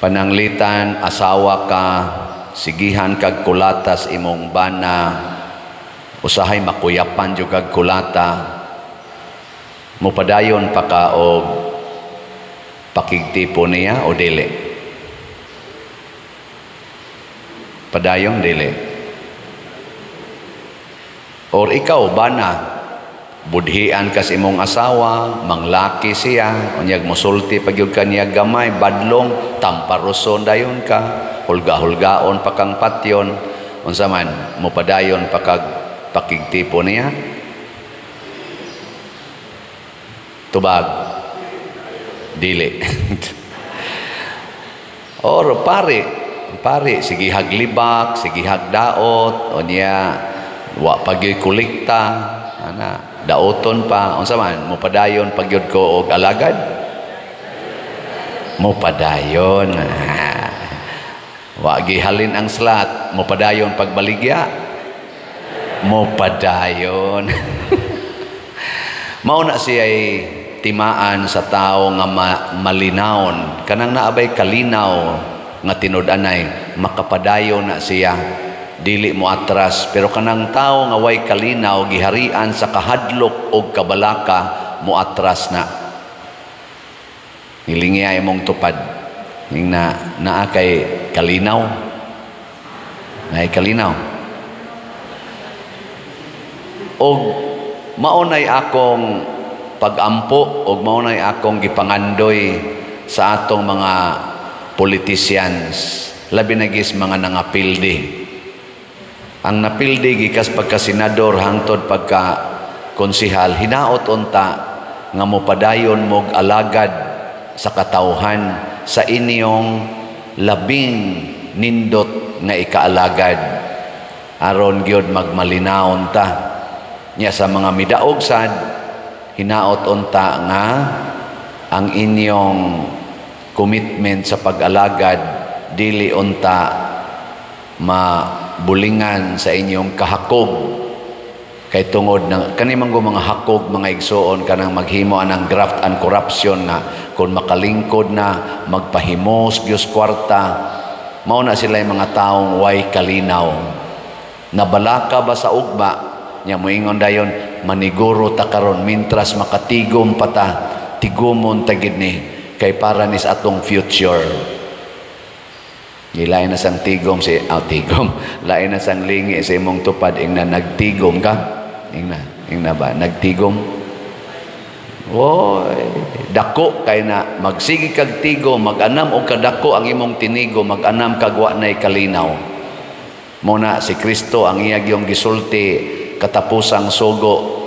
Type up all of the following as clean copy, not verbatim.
Pananglitan asawa ka, sigihan kag kulatas imong bana, usahay makuyapan jud kag kulata, mupadayon pa ka og pakigtipo niya o dili? Padayon, dili? Or ikaw bana, budhian kas imong asawa, manglaki siya, unyag musulti pa gyud kaniya gamay, badlong, tamparuson dayon ka, hulga-hulgaon pa kang patyon, unsa man, mupadayon pa kag pakigtipo niya? Tubag, dili. Or pare, pare, sige haglibak, sige hagdaot, unya wa pa gyud kolekta, ana, daoton pa, unsa man, mupadayon pa gyud ko og alagad? Mupadayon. Wa gihalin ang slat, mupadayon pagbaligya? Mupadayon. Mao na siya'y timaan sa tao nga malinawon, kanang naabay kalinaw nga tinud-anay, makapadayon na siya, dili mo atras. Pero kanang tao nga way kalinaw, giharian sa kahadlok og kabalaka, mo atras na. Hilingi ay mong tupad ning na naa kay kalinaw, naay kalinaw. Og maunay akong pagampo og maunay akong gipangandoy sa atong mga politicians, labi na gis mga nangapildi. Ang napildi gikas pagka senador hangtod pagka konsihal, hinaot unta nga mopadayon mog alagad sa katawhan sa inyong labing nindot nga ikaalagad, aron gyud magmalinawon ta. Nya sa mga midaog sad, hinaot unta nga ang inyong commitment sa pag-alagad dili unta mabulingan sa inyong kahakog, kay tungod ng kani man mga hakog, mga igsuon, kanang maghimo anang graft and corruption nga kung makalingkod na magpahimos gyud kwarta. Mao na sila yung mga taong way kalinaw. Nabalaka ba sa ugma nya, moingon dayon, maniguro ta karon mintras makatigom pa ta, tigumon ta gid ni kay para nis atong future. Lain na sang tigom si tigom. Lain na sang lingi sa imong tupad ingna nagtigom ka. Ingna, ingna ba nagtigom? Oy, dako kay na magsige kag tigom, mag-anam og kadako ang imong tinigo, mag-anam kag wa nay kalinaw. Muna si Kristo ang iya gyung gisulti katapusang sugo,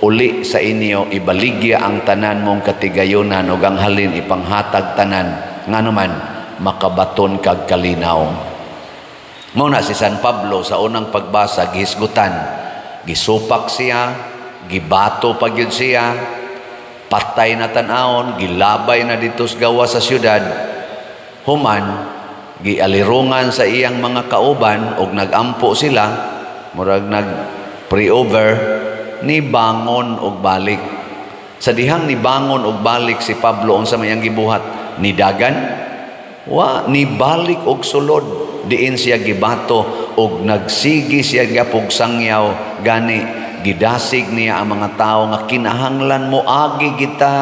uli sa inyo ibaligya ang tanan mong katigayonan ug ang halin ipanghatag tanan, ngano man makabaton kag kalinaw. Mao na si San Pablo sa unang pagbasa gihisgutan, gisupak siya, gibato pa gyud siya, patay na tan-awon, gilabay na dito sa gawas sa syudad. Human gialirungan sa iyang mga kauban og nagampo sila, murag nag pre-over, ni bangon og balik. Sa dihang ni bangon og balik si Pablo, unsa may ang gibuhat? Nidagan? Wa, ni balik og sulod diin siya gibato og nagsigi siya gapog sangyaw. Gani gidasig niya ang mga tao nga kinahanglan mo agi kita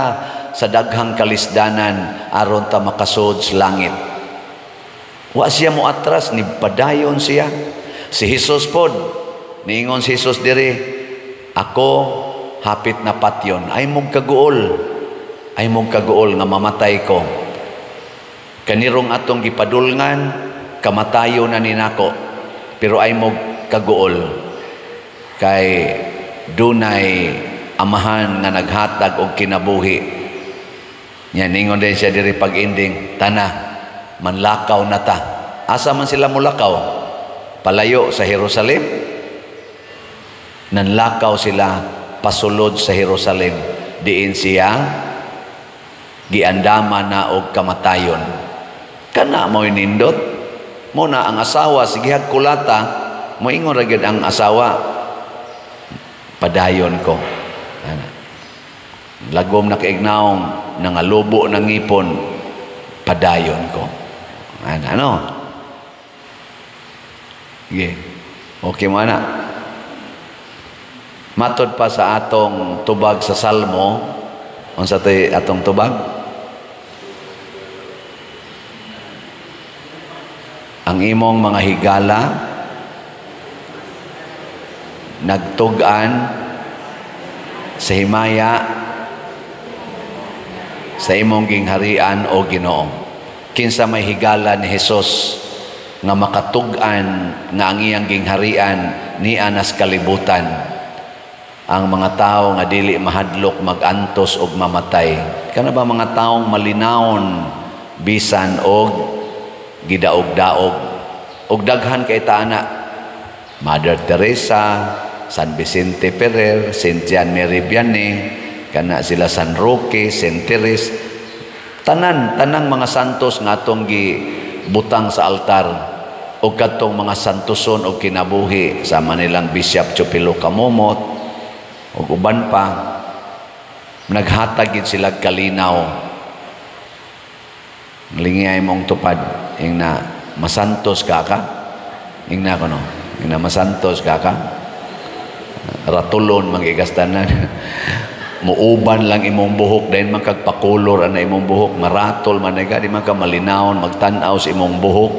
sa daghang kalisdanan aron ta makasud sa langit. Wa siya mo atras, ni padayon siya. Si Jesus pod, niingon si Jesus diri, ako hapit na patyon, ay mong kaguol, ay mong kaguol nga mamatay ko. Kanirong atong gipadulngan, kamatayo na ninako, pero ay mong kaguol kay dunay amahan nga naghatag og kinabuhi. Nya ningon din siya diri pag-ending, tana manlakaw na ta. Asa man sila mulakaw? Palayo sa Jerusalem? Nanlakaw sila pasulod sa Jerusalem. Diin siya giandama na og kamatayon. Kana mo'y nindot. Muna ang asawa sige kulata, moingon ra gyud ang asawa, padayon ko. Ana. Lagom na kaignaong, nangalubo ng ngipon, padayon ko. Ano? Ano? Sige. Okay mo na. Matod pa sa atong tubag sa Salmo, unsa to'y atong tubag? Ang imong mga higala nagtug-an sa himaya sa imong gingharian, o Ginoo. Kinsa may higala ni Hesus nga makatug-an nga ang iyang gingharian niya nas kalibutan? Ang mga tao nga dili mahadlok magantos og mamatay. Kana ba mga taong malinawon bisan og gidaog-daog? Og daghan kay ta ana, Mother Teresa, San Vicente Ferrer, Saint Jean Marie Vianney, kana sila San Roque, Saint Therese, tanan tanang mga santos nga atong gibutang sa altar og kadtong mga santoson og kinabuhi sama nilang Bishop Chupilo Kamomot ug uban pa, naghatag gid sila kalinaw. Lingiyay mong tupad, ing na masantos ka ka, ing na kuno, ing na masantos ka ka, ratulon magigastanan. Muuban lang imong buhok, dayon man kag pakulor ana imong buhok, maratol man ka, di man ka malinawon magtan-aw sa imong buhok.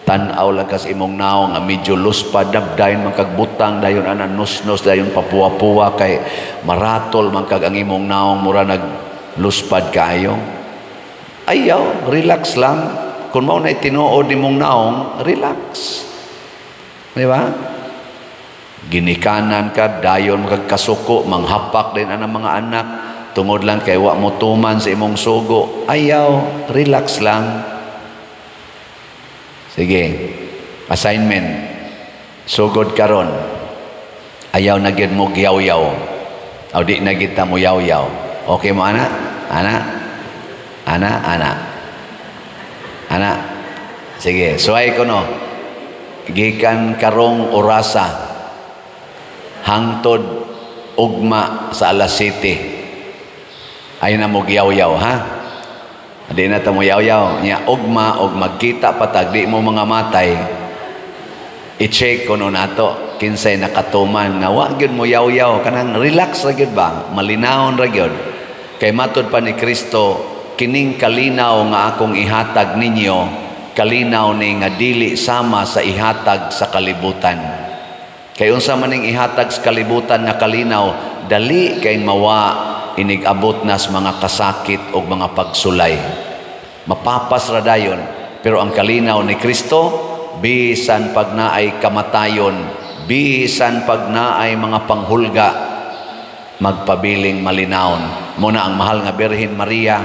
Tan-aw lang kas imong naong nga medyo luspad, dayon man kag butang dayon ana nusnos, dayon papuwa-puwa kay maratol man kag ang imong naong mura nagluspad kaayo. Ayaw, relax lang. Kung mao na tinuod imong naong, relax. Di ba? Ginikanan ka, dayon magkasuko, manghapak din ang mga anak, tungod lang kay wa mo tuman sa imong sugo. Ayaw, relax lang. Sige, assignment. Sugod karon. Ayaw na gyud mo giyaw-yaw. O di na gyud ta mo yaw-yaw. Okay mo ana? Ana? Ana, ana. Ana. Sige, suway ko no. Gikan karong orasa hangtod ugma sa alas 7. Ay na mo giyaw-yaw, ha? Di na ta mo yaw-yaw. Nya ugma og magkita patag di mo mga matay. I-check ko no nato kinsay nakatuman nga wa gyud mo yaw-yaw, kanang relax ra gyud ba, malinawon ra gyud. Kay matod pa ni Kristo, kining kalinaw nga akong ihatag ninyo, kalinaw ni nga dili sama sa ihatag sa kalibutan. Kay unsa man ning ihatag sa kalibutan nga kalinaw, dali kay mawa inig-abot nas mga kasakit o mga pagsulay. Mapapas ra dayon, pero ang kalinaw ni Kristo, bisan pag naay kamatayon, bisan pag naay mga panghulga, magpabiling malinawon. Muna ang mahal nga Birhen Maria,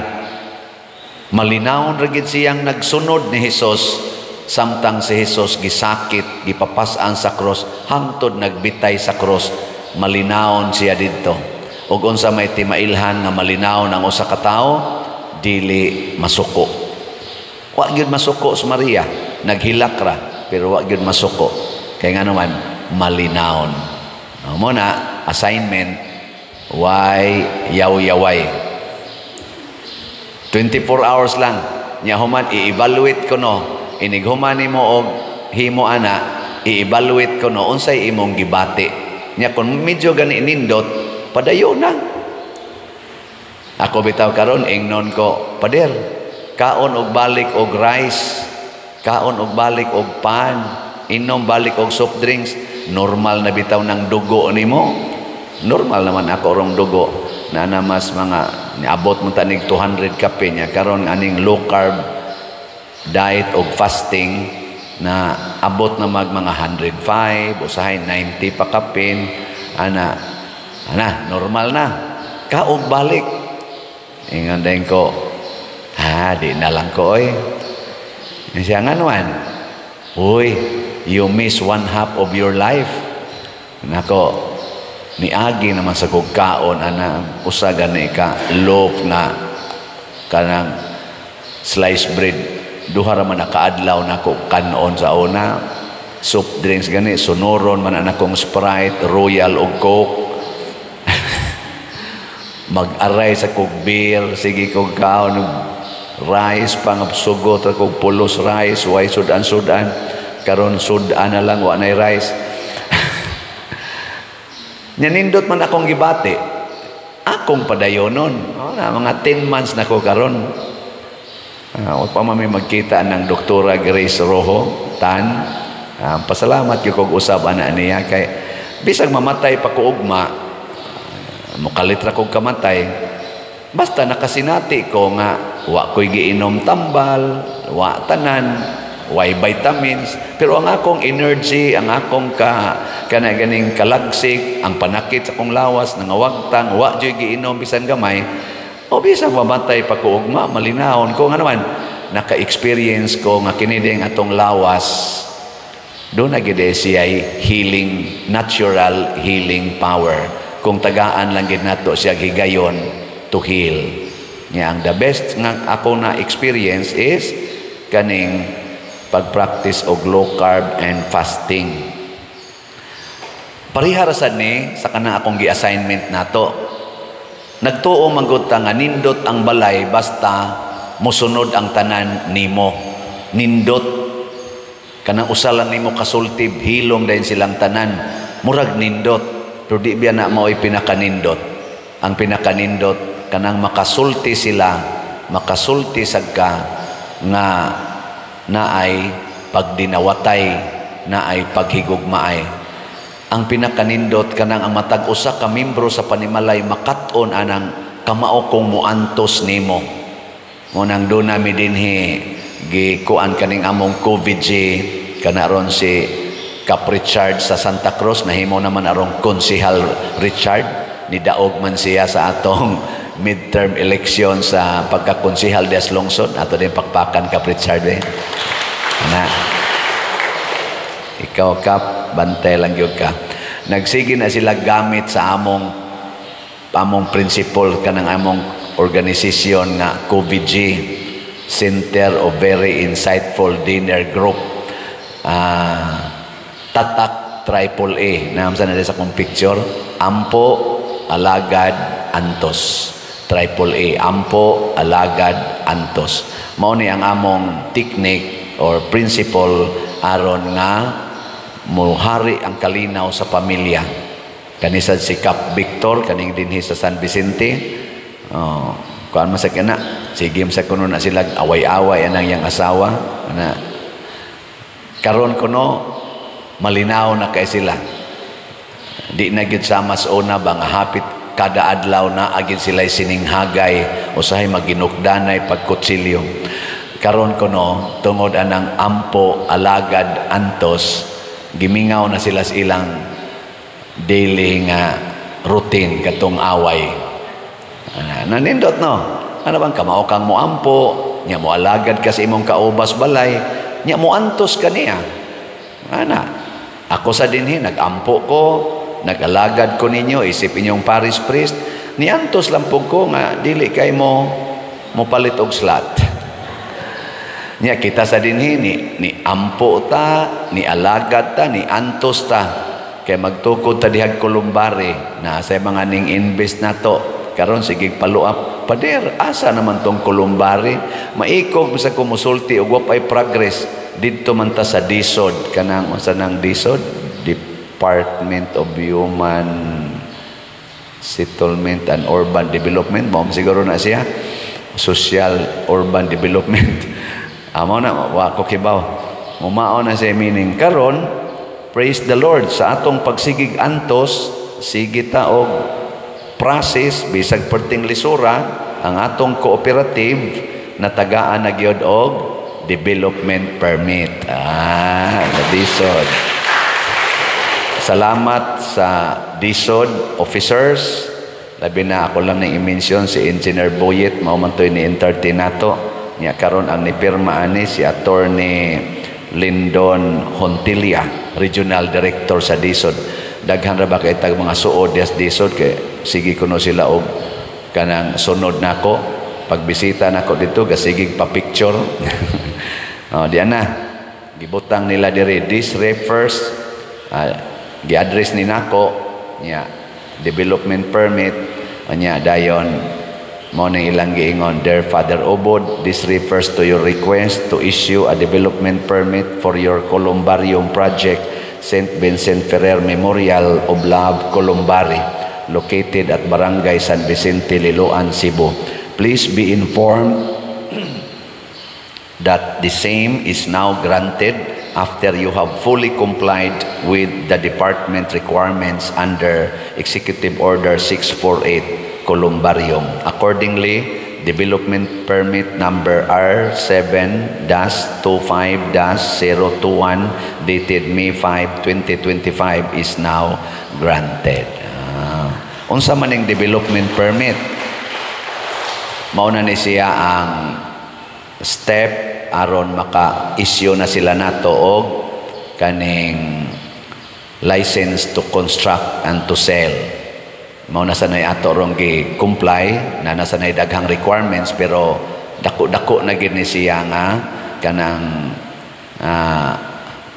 malinawon ra gid siyang nagsunod ni Hesus samtang si Hesus gisakit, gipapas-an sa krus, hangtod nagbitay sa krus, malinawon siya didto. Ug unsa may timailhan nga malinawon ang usa ka tawo, dili masuko. Wa gyud masuko si Maria, naghilak ra pero wa gyud masuko. Kay ngano man malinawon. Mo na assignment, way yaw-yaway. 24 hours lang. Nya human i-evaluate ko no. Inig human nimo og himo ana, i-evaluate ko no unsay imong gibati. Nya kun medyo gani nindot, padayon na. Ako bitaw karon ingnon ko, "Pader, kaon og balik og rice, kaon og balik og pan, inom balik og soft drinks, normal na bitaw ng dugo nimo." Normal naman ako rong dugo. Na mas mga niabot mo tanig 200 kape niya karon aning low carb diet og fasting na abot na mag mga 105, usahay 90 pa kapin ana ana normal na kaog balik. Ingon din ko, "Ha, di na lang ko oy." Siya nga naman, "Uy, you miss one half of your life." Nako, niagi naman sa kog kaon ana usa gani ka loaf nga kanang slice bread, duha ra man nakaadlaw nako kanon sa una. Soft drinks gani sunoron man ana kong Sprite, Royal ug Coke. Mag-aray sa kog beer, sige kog kaon. Rice pa nga sugot ra kog pulos rice, way sudan-sudan. Karon sudan na lang, wa nay rice. Nya nindot man akong gibati. Akong padayonon. Oh, na, mga 10 months na ko karon. Wa pa man mi magkita ng Doktora Grace Rojo Tan. Pasalamat gyud kog usab ana niya kay bisag mamatay pa ko ugma, mokalit ra kog kamatay, basta nakasinati ko nga wa ko'y giinom tambal, wa tanan, way vitamins, pero ang akong energy, ang akong ka kana ganing kalagsik, ang panakit sa akong lawas nangawagtang, wa juy giinom bisan gamay, o bisan mamatay pa ko ugma, malinawon ko nga naman naka-experience ko nga kini ding atong lawas do na gid siya healing, natural healing power kung tagaan lang gid nato siya higayon to heal niya. Ang the best nga ako na experience is kaning pag-practice og low carb and fasting. Pareha ra sad ni sa kana akong gi-assignment nato. Nagtuo man gud ta nga nindot ang balay basta mosunod ang tanan nimo. Nindot kanang usa lang nimo kasulti, hilom dayon silang tanan, murag nindot, pero di biya na mao'y pinakanindot. Ang pinakanindot kanang makasulti sila, makasulti sad ka nga naay pagdinawatay, naay paghigugmaay. Ang pinakanindot kanang ang matag usa ka membro sa panimalay makat-on anang kamao kong muantos nimo. Mo nang do nami dinhi gikuan kaning among COVID-G kana ron. Si Kap Richard sa Santa Cruz nahimo naman arong Konsehal Richard, nidaog man siya sa atong midterm election sa pagkakonsehal des lungsod. Ato din pakpakan, Kap Richard, eh. Na ikaw, Kap, bantay lang gyud ka. Nagsige na sila gamit sa among principle kanang among organisasyon nga COVID-G, Center of Very Insightful Dinner Group. Tatak triple A naam sa na sa akong picture: ampo, alagad, antos. Triple A: ampo, alagad, antos. Mao ni ang among technique or principle aron nga muhari ang kalinaw sa pamilya. Kanisad si Kap Victor kaning dinhi sa San Vicente, oh, kuan man sa kana, sige sa kuno na sila away-away anang yang asawa ana. Karon kuno malinaw na kay sila, di na gyud sa mas una ba nga hapit kada adlaw na agin sila sininghagay, usahay maginukdanay pagkutsilyo. Karon kuno, tungod anang ampo, alagad, antos, gimingaw na sila sa ilang daily nga routine katong away. Nanindot, no? Ano bang kamao kang moampo, nya mo alagad ka sa imong kaubas balay, nya mo antos ka niya. Ana, ako sa dinhi nagampo ko, nag-alagad ko ninyo isip inyong parish priest, niantos lang pud ko nga dili kay mo mopalit og slot. Nya kita sa dinhi ni ampo ta, ni alagad ta, ni antos ta. Kay magtukod ta dihag columbary na sa mga ning invest nato karon, sige follow up, "Pader, asa naman tong columbary?" Maikog sa kumusulti og wa pay progress. Didto man ta sa DHSUD, kanang unsa nang DHSUD, Department of Human Settlement and Urban Development mo siguro na siya, Social Urban Development. Amo na, wa ko kibaw. Mumao na siya meaning. Karon, praise the Lord, sa atong pagsigig antos, sige ta og process bisag perting lisura. Ang atong cooperative natagaan na gyud og development permit. DHSUD. Salamat sa DHSUD officers. Labi na ako lang nang i-mention si Engineer Boyet, mao man to'y ni entertain nato. Nya karon ang nipirma ani si Attorney Lindon Hontilia, Regional Director sa DHSUD. Daghan ra ba kay tag mga suod des DHSUD kay sige kuno sila og kanang sunod nako pagbisita nako dito, gasigig pa picture. Oh, diyan na gibutang nila diri, "This refers," gi-address ni nako nya development permit nya dayon. Mao nang ilang giingon, "Dear Father Obod, this refers to your request to issue a development permit for your columbarium project, St. Vincent Ferrer Memorial of Love Columbary, located at Barangay San Vicente, Liloan, Cebu. Please be informed that the same is now granted after you have fully complied with the department requirements under Executive Order 648 Columbarium. Accordingly, development permit number R7-25-021 dated May 5, 2025 is now granted." Unsa man ning development permit? Mao na ni siya ang step aron maka-issue na sila nato og kaning license to construct and to sell. Mao na sanay ato rong gi-comply na nasa nay daghang requirements, pero dako-dako na gid ni siya nga kanang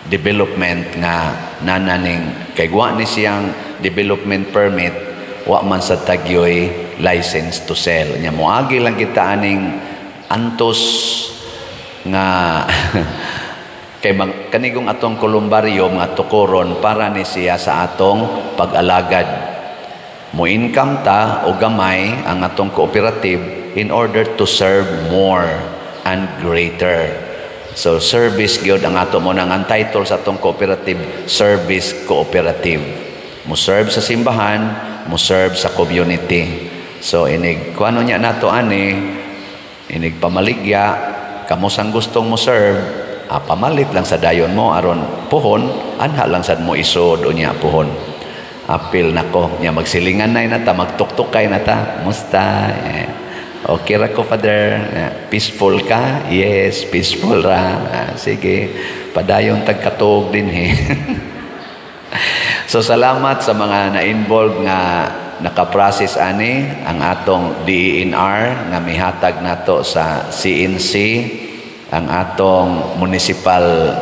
development nga nananing kay wa ni siyang development permit, wa man sa tagyoy license to sell nya. Moagi lang kita aning antos nga kay kanigong atong columbarium nga tukoron para ni siya sa atong pag-alagad. Mo income ta o gamay ang atong cooperative in order to serve more and greater. So service gyud ang ato mo nang ang title sa atong cooperative, Service Cooperative. Mo serve sa simbahan, mo serve sa community. So inig kuano niya nato ani, inig pamaligya, kamo sang gustong mo serve, pamalit lang sa dayon mo aron puhon anha lang sad mo isod unya puhon. Apil nako nya, magsilingan na ta, magtuktukay na ta, "Musta?" Eh, "Okay ra ko, Father." Eh, "Peaceful ka?" "Yes, peaceful ra." "Ah, sige, padayon tagkatuog din he." So salamat sa mga na-involve nga naka-process ani, ang atong DENR nga mihatag nato sa CNC, ang atong municipal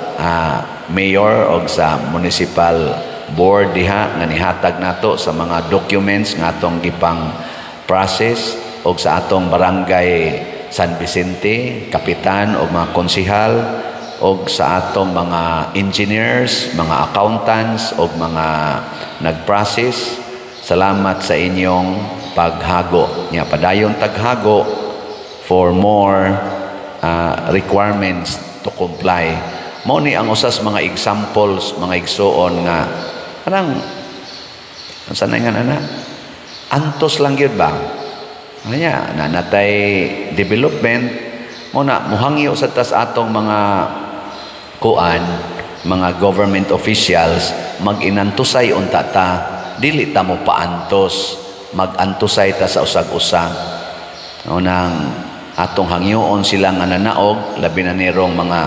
mayor og sa municipal board diha nga nihatag nato sa mga documents nga atong gipang process, og sa atong Barangay San Vicente, kapitan og mga konsehal, og sa atong mga engineers, mga accountants og mga nag-process. Salamat sa inyong paghago. Nya padayon taghago for more requirements to comply. Mao ni ang usas mga examples, mga igsuon, nga kanang unsa na nga ana, antos lang gyud ba? Anya, nanatay development mo na muhangyo sa tas atong mga kuan, mga government officials, mag-inantusay unta ta, dili ta mo paantos, mag-antusay ta sa usag-usa. Unang atong hangyoon sila nga nanaog, labi na nirong mga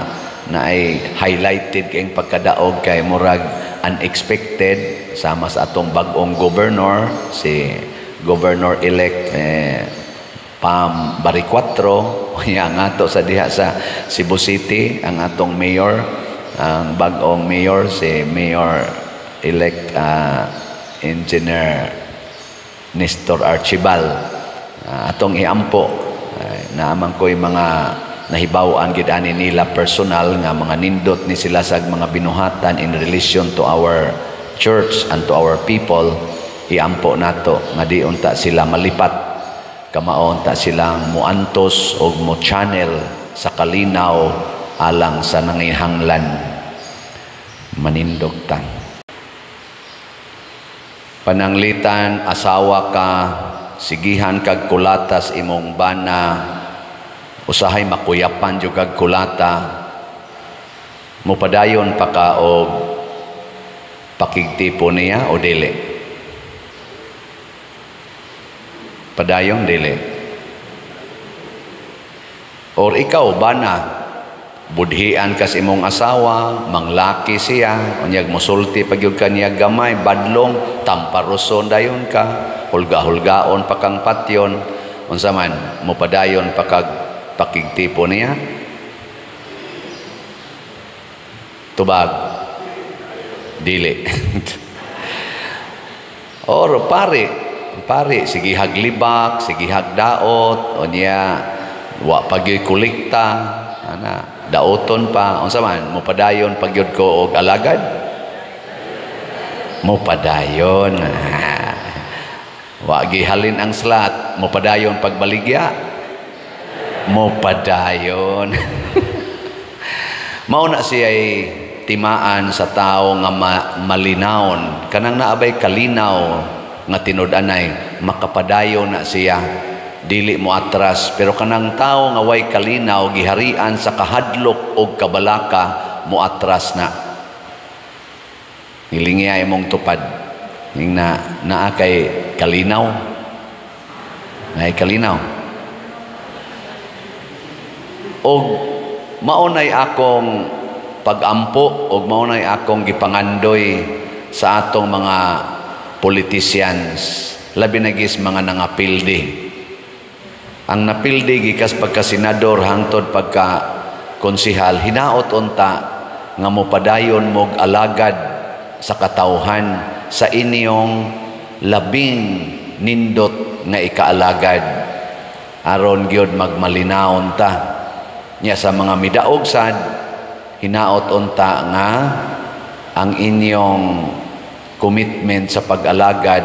naay highlighted kayong pagkadaog kay murag unexpected, sama sa atong bag-ong governor, si Governor-elect Pam Baricuatro, ya ang ato sa diha sa Cebu City, ang atong mayor, ang bag-ong mayor, si Mayor-elect Engineer Nestor Archibal. Atong iampo, naaman ko'y mga nahibaw-an gid ani nila personal nga mga nindot ni sila sa mga binuhatan in relation to our church and to our people. Iampo nato nga di unta sila malipat, kamao unta silang muantos og mo channel sa kalinaw alang sa nanginhanglan. Manindog ta. Pananglitan asawa ka, sigihan kag kulatas imong bana, usahay makuyapan jud kag kulata, mupadayon pa ka og pakigtipo niya o dili? Padayon, dili? Or ikaw bana, budhian kas imong asawa, manglaki siya, unyag musulti pag yun kaniya gamay, badlong, tamparuson dayon ka, hulga-hulgaon pa kang patyon, unsa man, mupadayon pa kag pakigtipo niya? Tubag, dili. Or pare, Ang pari sige haglibak, sige hagdaot, unya wa pa gyud kolekta, ana, daoton pa. Unsa man, mopadayon pa gyud ko og alagad? Mopadayon. Wa gihalin ang slot, mopadayon pagbaligya? Mopadayon. Mao na siya timaan sa tao nga malinawon. Kanang naabay kalinaw nga tinud-anay, makapadayon na siya, dili mo atras. Pero kanang tao nga way kalinaw, giharian sa kahadlok og kabalaka, mo atras na. Hilingi imong tupad. Ning na naa kay kalinaw. Naay kalinaw. Og maunay akong pagampo og maunay akong gipangandoy sa atong mga politicians, labi na gis mga nangapildi. Ang napildi gikas pagka senador hangtod pagka konsihal, hinaot unta nga mopadayon mog alagad sa katawhan sa inyong labing nindot nga ikaalagad, aron gyud magmalinawon ta. Nya sa mga midaog sad, hinaot unta nga ang inyong commitment sa pag-alagad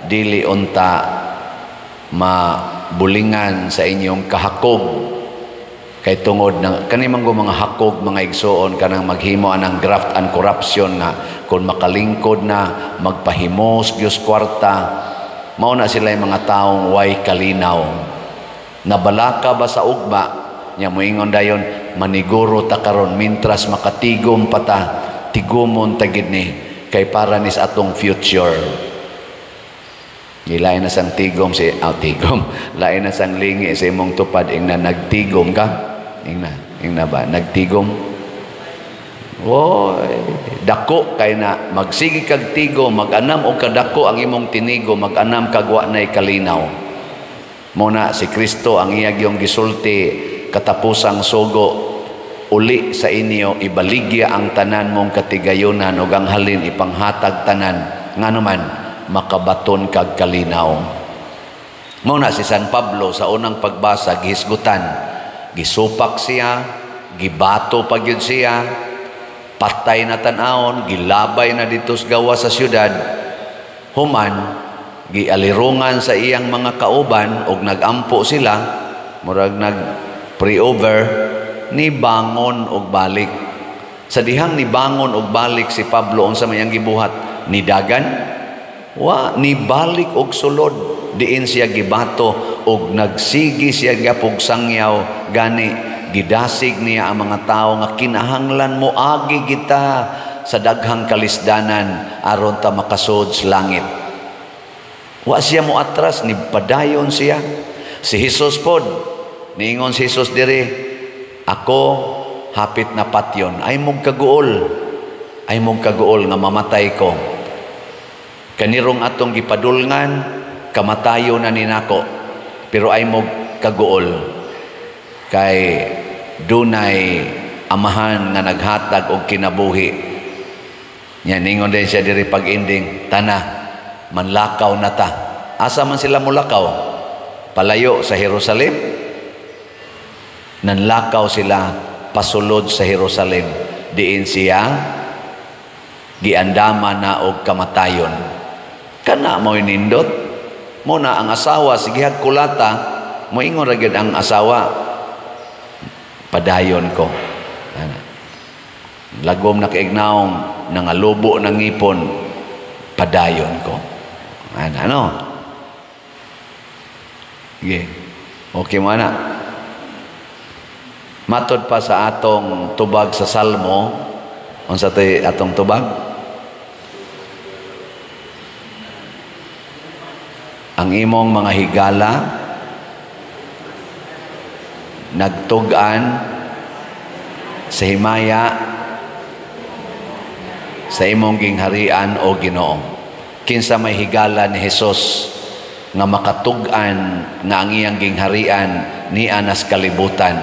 dili unta mabulingan sa inyong kahakog, kay tungod ng kani man mga hakog, mga igsuon, kanang maghimo anang graft and corruption nga kung makalingkod na magpahimos gyud kwarta. Mao na sila yung mga taong way kalinaw. Nabalaka ba sa ugma nya, moingon dayon, "Maniguro ta karon mintras makatigom pa ta, tigumon ta gid ni kay para nis atong future." Lain na sang tigom si tigom. Lain na sang lingi sa imong tupad ingna nagtigom ka. Ingna, ingna ba nagtigom? Woy, dako kay na magsige kag tigom, mag-anam og kadako ang imong tinigo, mag-anam kag wa nay kalinaw. Muna si Kristo ang iya gyung gisulti katapusang sugo, "Uli sa inyo, ibaligya ang tanan mong katigayonan ug ang halin ipanghatag tanan." Ngano man makabaton kag kalinaw. Mao na si San Pablo sa unang pagbasa gihisgutan, gisupak siya, gibato pa gyud siya, patay na tan-awon, gilabay na dito sa gawas sa syudad. Human gialirungan sa iyang mga kauban og nagampo sila, murag nag pre-over, ni bangon og balik. Sa dihang ni bangon og balik si Pablo, unsa may ang gibuhat? Nidagan? Wa, ni balik og sulod diin siya gibato og nagsigi siya gapog sangyaw. Gani gidasig niya ang mga tao nga kinahanglan mo agi kita sa daghang kalisdanan aron ta makasud sa langit. Wa siya mo atras, ni padayon siya. Si Jesus pod, niingon si Jesus diri, "Ako hapit na patyon, ay mong kaguol, ay mong kaguol nga mamatay ko. Kanirong atong gipadulngan, kamatayo na ninako, pero ay mong kaguol kay dunay amahan nga naghatag og kinabuhi." Nya ningon din siya diri pag-ending, "Tana, manlakaw na ta." Asa man sila mulakaw? Palayo sa Jerusalem? Nanlakaw sila pasulod sa Jerusalem. Diin siya giandama na og kamatayon. Kana mo'y nindot. Muna ang asawa sige kulata, moingon ra gyud ang asawa, "Padayon ko." Ana. Lagom na kaignaong, nangalubo ng ngipon, "Padayon ko." Ana, ano? Sige. Okay mo ana. Matod pa sa atong tubag sa Salmo, unsa to'y atong tubag? Ang imong mga higala nagtug-an sa himaya sa imong gingharian, o Ginoo. Kinsa may higala ni Hesus nga makatug-an nga ang iyang gingharian niya nas kalibutan?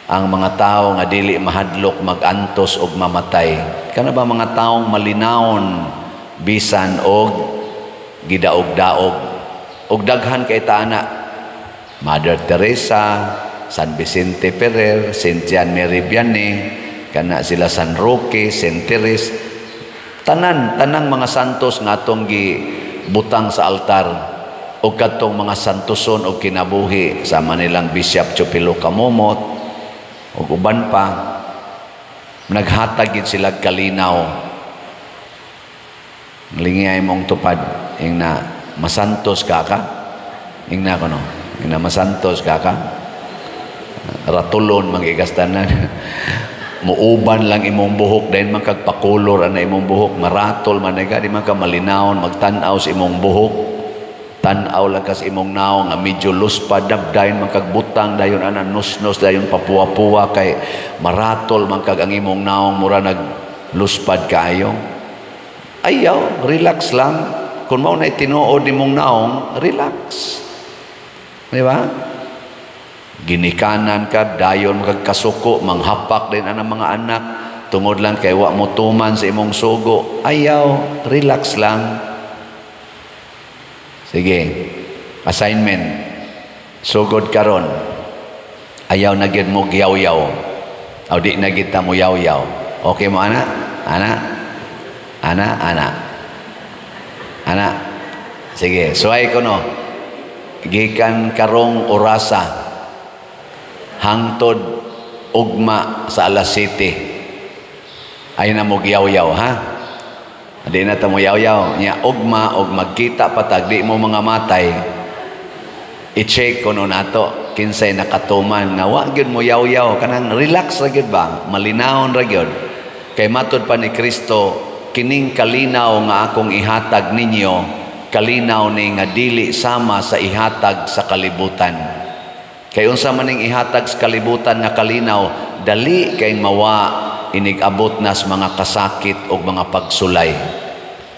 Ang mga tao nga dili mahadlok magantos og mamatay. Kana ba mga taong malinawon bisan og Gidaog-daog. Og daghan kay ta ana, Mother Teresa, San Vicente Ferrer, Saint Jean Marie Vianney, kana sila San Roque, Saint Therese, tanan tanang mga santos nga atong gibutang sa altar o kadtong mga santoson og kinabuhi sama nilang Bishop Chupilo Camomot ug uban pa, naghatag gid sila kalinaw. Lingiyay mong tupad, ingna, "Masantos ka ka?" Ingna ko, no, ingna, "Masantos ka ka?" Ratulon magigastanan. Muuban lang imong buhok, dayon man kag pakulor ana imong buhok, maratol man ka, di man ka malinawon magtan-aw sa imong buhok. Tan-aw lang kas imong naong nga medyo luspad, dayon man kag butang dayon ana, nusnos dayon, papuwa-puwa, kay maratol man kag ang imong naong, mura nag luspad kaayo. Ayaw, relax lang. Kung mao na tinuod imong naong, relax, di ba? Ginikanan ka, dayon magkasuko, manghapak din ang mga anak tungod lang kay wa mo tuman sa imong sugo. Ayaw, relax lang. Sige, assignment. Sugod karon, ayaw na gyud mo giyaw-yaw o di na gyud ta mo yaw-yaw. Okay mo ana? Ana, ana, ana, ana. Sige, suway ko, no? Gikan karong orasa hangtod ugma sa alas 7, ay na mo giyaw-yaw, ha? Di na ta mo yaw-yaw nya. Ugma og magkita patag di mo mga matay, i-check ko no nato kinsay nakatuman nga wa gyud mo yaw-yaw, kanang relax ra gyud ba, malinawon ra gyud. Kay matod pa ni Kristo, "Kining kalinaw nga akong ihatag ninyo, kalinaw ni nga dili sama sa ihatag sa kalibutan." Kay unsa man ning ihatag sa kalibutan nga kalinaw, dali kay mawa inig-abot nas mga kasakit o mga pagsulay.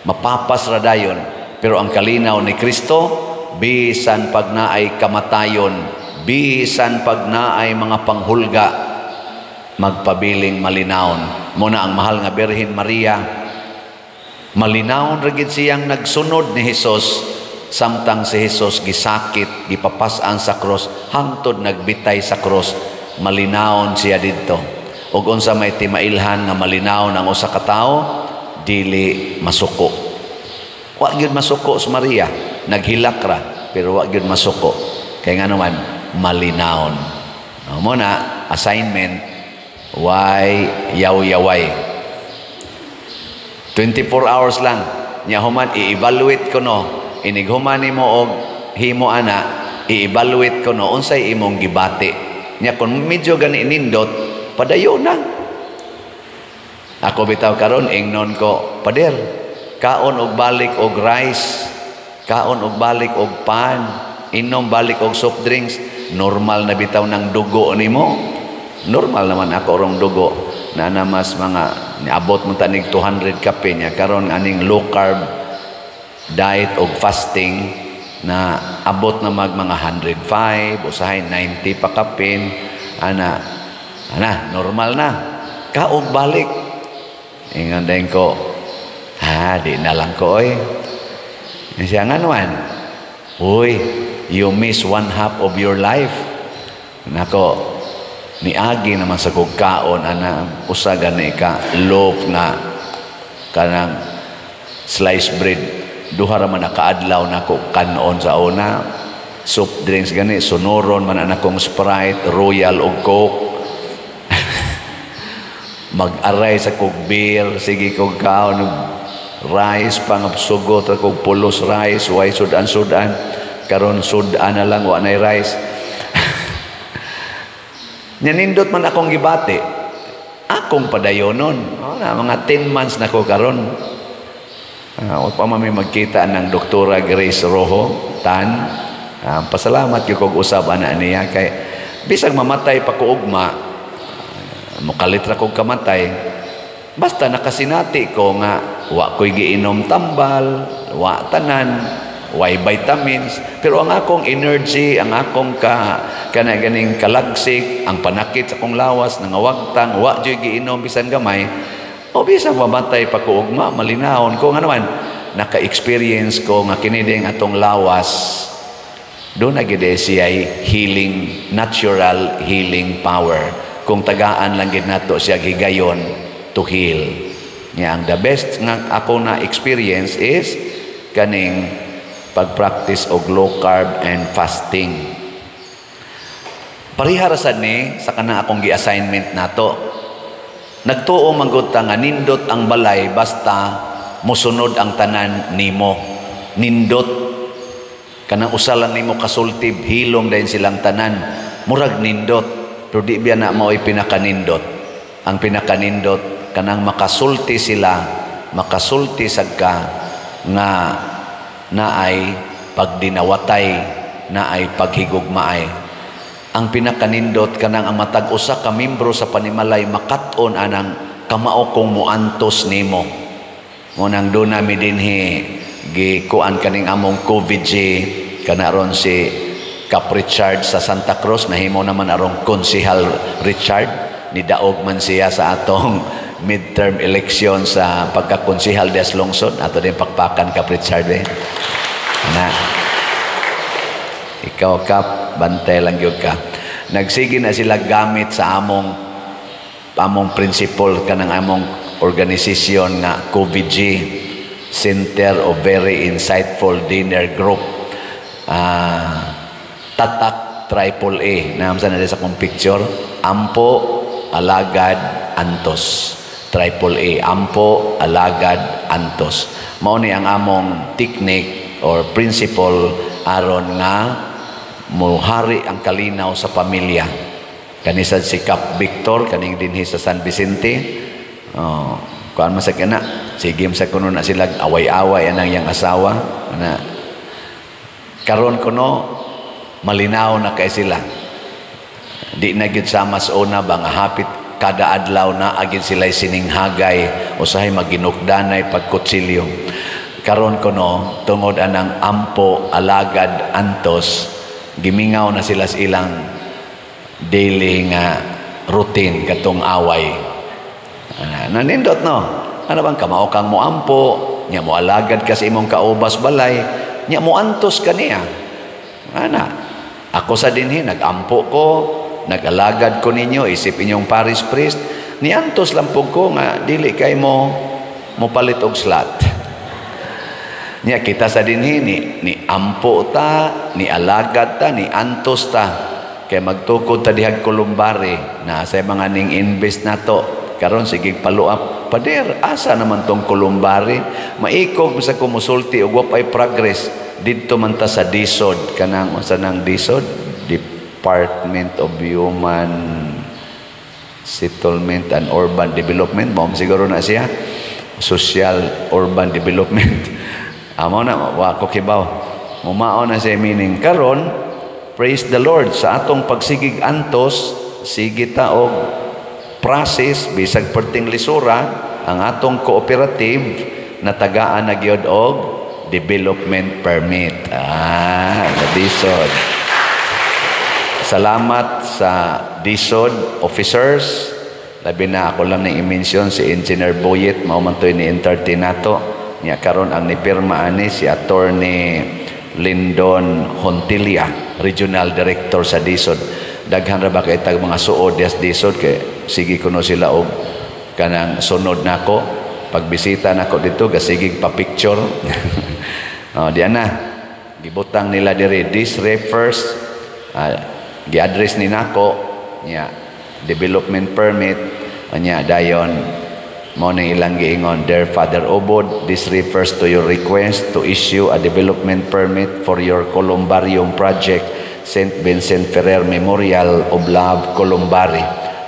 Mapapas ra dayon, pero ang kalinaw ni Kristo, bisan pag naay kamatayon, bisan pag naay mga panghulga, magpabiling malinawon. Muna ang mahal nga Birhen Maria, malinawon ra gid siyang nagsunod ni Hesus samtang si Hesus gisakit, gipapas-an sa krus, hangtod nagbitay sa krus, malinawon siya didto. Ug unsa may timailhan nga malinawon ang usa ka tawo? Dili masuko. Wa gyud masuko si Maria, naghilak ra pero wa gyud masuko. Kay nga naman malinawon. No, mo na assignment, why yaw-yaway. 24 hours lang. Nya human i-evaluate ko, no. Inig human nimo og himo ana, i-evaluate ko no unsay imong gibati. Nya kung medyo gani nindot, padayon na. Ako bitaw karon, ingnon ko, "Pader, kaon og balik og rice, kaon og balik og pan, inom balik og soft drinks, normal na bitaw ng dugo nimo." Normal naman ako rong dugo na na mas mga niabot mo tanig 200 kape niya. Karon aning low carb diet og fasting na abot na mag mga 105, usahay 90 pa kapin ana. Ana normal na kaog balik. Ingon din ko, "Ha, di na lang ko oy." Siya nga naman, "Uy, you miss one half of your life." Nako, niagi naman sa kog kaon ana, usa gani ka loaf nga kanang slice bread, duha ra man nakaadlaw nako kanon sa una. Soft drinks gani, sunuron man ana kong Sprite, Royal ug Coke. Mag-aray sa kog beer, sige kog kaon og rice pa nga sugot ra kog pulos rice, way sudan-sudan. Karon sudan na lang, wa nay rice. Nya nindot man akong gibati, akong padayonon. Oh, na, mga 10 months na ko karon. Pa man mi magkita ng Doktora Grace Rojo Tan. Pasalamat gyud kog usab ana niya kay bisag mamatay pa ko ugma, mukalit ra kog kamatay, basta nakasinati ko nga wa ko'y giinom tambal, wa tanan, way vitamins, pero ang akong energy, ang akong ka kana ganing kalagsik, ang panakit sa akong lawas nangawagtang, wa jud giinom bisan gamay, o bisan mamatay pa ko ugma, malinawon ko nga naman. Naka-experience ko nga kini ding atong lawas, duna gyud siya healing, natural healing power kung tagaan lang gid nato siya higayon to heal. Nya ang the best nga ako na experience is kaning pag-practice og low carb and fasting. Pareha ra sad ni sa kana akong gi-assignment nato. Nagtuo man gud ta nga nindot ang balay basta mosunod ang tanan nimo. Nindot kanang usa lang nimo kasultib, hilom dayon silang tanan. Murag nindot, pero di biya na mao'y pinakanindot. Ang pinakanindot, kanang makasulti sila, makasulti sad ka nga naay pagdinawatay, naay paghigugmaay. Ang pinakanindot, kanang ang matag usa ka membro sa panimalay makat-on anang kamao kong muantos nimo. Mo nang duna mi dinhi gikuan kaning among COVID-G kana ron. Si Kap Richard sa Santa Cruz, nahimo naman arong Konsehal Richard, nidaog man siya sa atong midterm election sa pagkakonsehal des lungsod. Ato din pakpakan, Kap Richard, eh. Na ikaw, Kap, bantay lang gyud ka. Nagsige na sila gamit sa among principle kanang among organisasyon nga COVID-G, Center of Very Insightful Dinner Group. Tatak triple A naam sa na sa akong picture: ampo, alagad, antos. Triple A: ampo, alagad, antos. Mao ni ang among technique or principle aron nga muhari ang kalinaw sa pamilya. Kanisad si Kap Victor kaning dinhi sa San Vicente, oh, kuan man sa kana, sige sa kuno na sila away-away anang iyang asawa na. Karon kuno malinaw na kay sila, di na gyud sama sa una ba nga hapit kada adlaw na agin sila sininghagay, usahay maginukdanay pagkutsilyo. Karon kuno, tungod anang ampo, alagad, antos, gimingaw na sila sa ilang daily nga routine katong away. Nanindot, no? Ano bang kamao kang moampo, nya mo alagad ka sa imong kaubas balay, nya mo antos ka niya. Ana, ako sa dinhi nagampo ko, nag-alagad ko ninyo isip inyong parish priest, niantos lang pud ko nga dili kay mo mopalit og slot. Nya kita sa dinhi ni ampo ta, ni alagad ta, ni antos ta. Kay magtukod ta dihag columbary na sa mga ning invest nato. Karon sige follow up. "Pader, asa naman tong columbary?" Maikog sa kumusulti og wa pay progress. Didto man ta sa DHSUD, kanang unsa nang DHSUD? Department of Human Settlement and Urban Development. Mao siguro na siya. Social Urban Development. Amo na, wa ko kibaw. Mumao na siya meaning. Karon, praise the Lord, sa atong pagsigig antos, sige ta og process bisag perting lisura, ang atong cooperative natagaan na gyud og development permit. DHSUD. Salamat sa DHSUD officers. Labi na ako lang nang i-mention si Engineer Boyet, mao man to'y ni entertain nato. Nya karon ang nipirma ani si Attorney Lindon Hontilia, Regional Director sa DHSUD. Daghan ra ba kay tag mga suod des DHSUD kay sige kuno sila og kanang sunod nako pagbisita nako dito, gasigig pa picture. Oh, diyan na gibutang nila diri, "This refers," gi-address ni nako nya development permit nya. Dayon mao nang ilang giingon, "Dear Father Obod, this refers to your request to issue a development permit for your columbarium project, St. Vincent Ferrer Memorial of Love Columbary,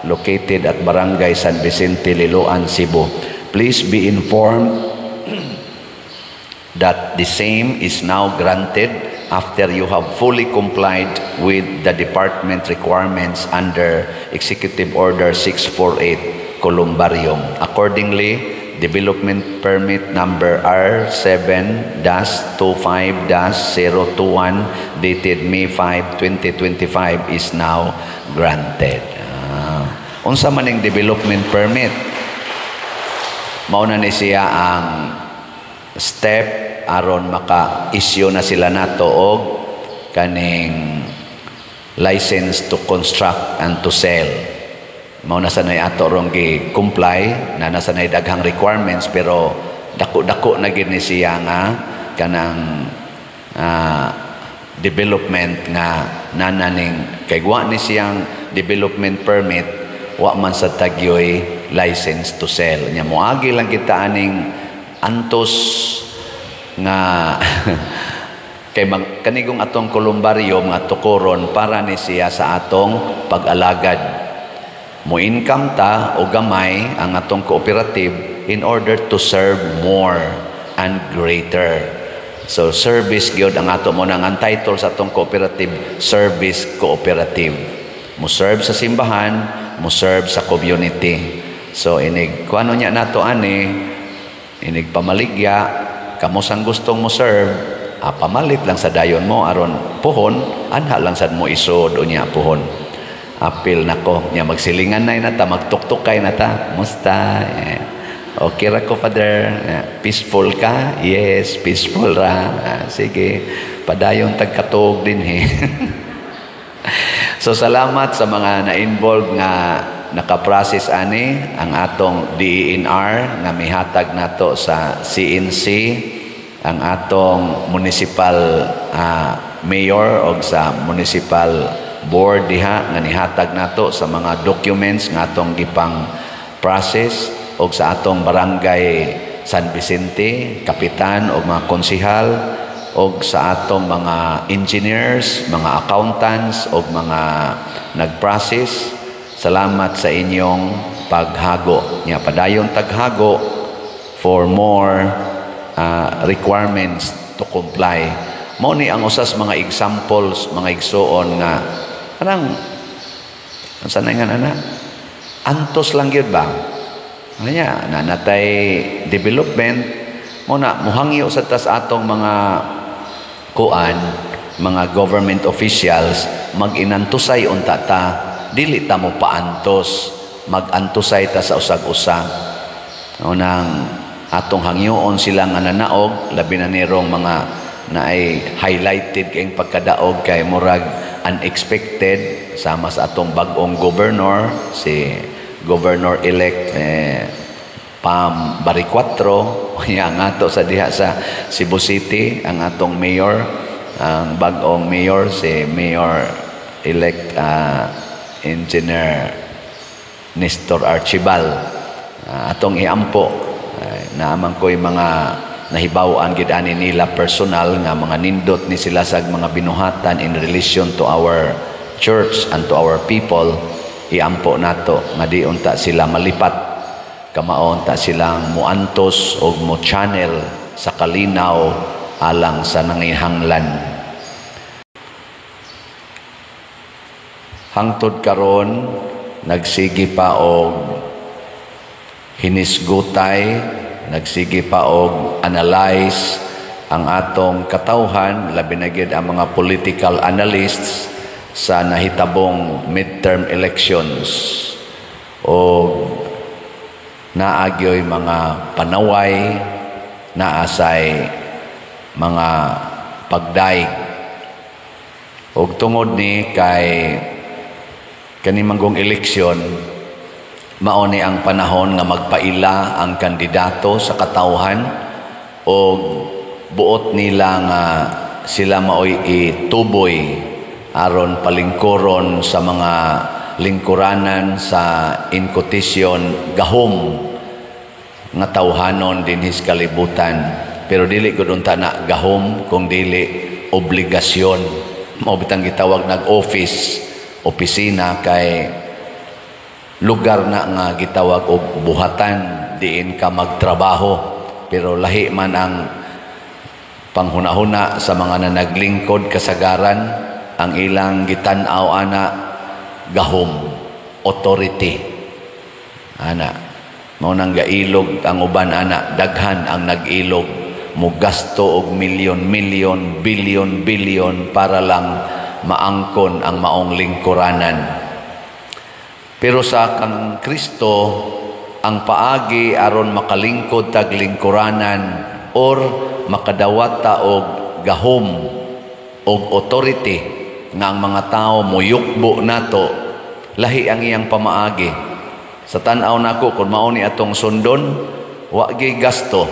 located at Barangay San Vicente, Liloan, Cebu. Please be informed that the same is now granted after you have fully complied with the department requirements under Executive Order 648 Columbarium. Accordingly, development permit number R7-25-021 dated May 5, 2025 is now granted." Unsa man ning development permit? Mao na ni siya ang step aron maka-issue na sila nato og kaning license to construct and to sell. Mao na sanay ato rong gi comply na nasa nay daghang requirements, pero dako-dako na gid ni siya nga kanang development nga nananing kay wa ni siyang development permit, wa man sa tagyoy license to sell. Nya moagi lang kita aning antos nga kay mag, kanigong atong columbarium nga tukoron para ni siya sa atong pag-alagad. Mo income ta o gamay ang atong cooperative in order to serve more and greater. So service gyud ang ato mo nang ang title sa atong cooperative, Service Cooperative. Mo serve sa simbahan, mo serve sa community. So inig kuano niya nato ani, inig pamaligya, kamo sang gustong mo serve, pamalit lang sa dayon mo aron puhon anha lang sad mo isod unya puhon. Apil nako nya magsilingan na ta, magtuktukay na ta. Musta? Eh, okay ra ko, Father. Eh, peaceful ka? Yes, peaceful ra. Ah, sige, padayon tagkatuog din he. So salamat sa mga na-involve nga naka-process ani, ang atong DENR nga mihatag nato sa CNC, ang atong municipal mayor og sa municipal board diha nga nihatag nato sa mga documents nga atong gipang process, og sa atong barangay San Vicente, kapitan og mga konsehal, og sa atong mga engineers, mga accountants og mga nag-process. Salamat sa inyong paghago. Nya padayon taghago for more requirements to comply. Mao ni ang usas mga examples, mga igsuon, nga kanang unsa na nga ana, antos lang gyud ba? Anya nanatay development mo na muhangyo sa tas atong mga kuan, mga government officials, mag-inantusay unta ta, dili ta mo paantos, mag-antusay ta sa usag-usa. Unang atong hangyoon sila nga nanaog, labi na nirong mga naay highlighted kayong pagkadaog kay murag unexpected, sama sa atong bag-ong governor, si Governor-elect Pam Baricuatro, ang ato sa diha sa Cebu City, ang atong mayor, ang bag-ong mayor, si Mayor-elect Engineer Nestor Archibal. Atong iampo, naaman ko'y mga nahibaw-an gid ani nila personal nga mga nindot ni sila sa mga binuhatan in relation to our church and to our people. Iampo nato nga di unta sila malipat, kamaon ta silang muantos og mo channel sa kalinaw alang sa nanginhanglan. Hangtod karon nagsige pa og hinisgutay, nagsige pa og analyze ang atong katawhan, labi na gyud ang mga political analysts sa nahitabong midterm elections, o naagyoy mga panaway, naasay mga pagdaig. Og tungod ni kay kani manggong eleksyon, mao ni ang panahon nga magpaila ang kandidato sa katawhan og buot nila nga sila maoy ituboy aron palingkuron sa mga lingkuranan sa inkotisyon gahom nga tawhanon dinhis kalibutan. Pero dili gud unta na gahom kung dili obligasyon. Mao bitang gitawag nag office, opisina, kay lugar na nga gitawag og buhatan, diin ka magtrabaho. Pero lahi man ang panghunahuna sa mga nanaglingkod kasagaran, ang ilang gitan-aw ana gahom, authority ana. Mao nang gailog ang uban ana, daghan ang nag-ilog, mugasto og milyon-milyon, bilyon-bilyon para lang maangkon ang maong lingkuranan. Pero sa kang Kristo, ang paagi aron makalingkod tag lingkuranan or makadawat ta og gahom og authority nga ang mga tao moyukbo nato, lahi ang iyang pamaagi. Sa tan-aw nako, kung mao ni atong sundon, wa gyud gasto,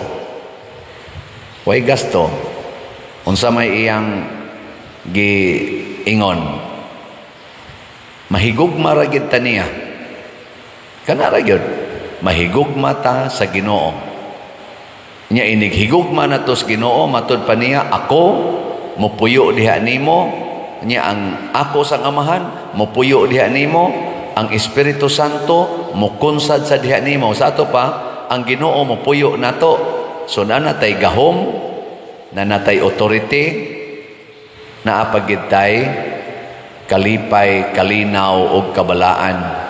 way gasto. Unsa may iyang giingon? Mahigugma ra gyud ta niya. Kana ra gyud, mahigugma ta sa Ginoo. Nya inig higugma nato sa Ginoo, matud pa niya, ako mopuyo diha nimo, nya ang ako sang Amahan mopuyo diha nimo, ang Espiritu Santo mokonsad sa diha nimo. Sa ato pa, ang Ginoo mopuyo nato. So naa natay gahom, naa natay authority, naa pa gyud tay kalipay, kalinaw ug kabalaan.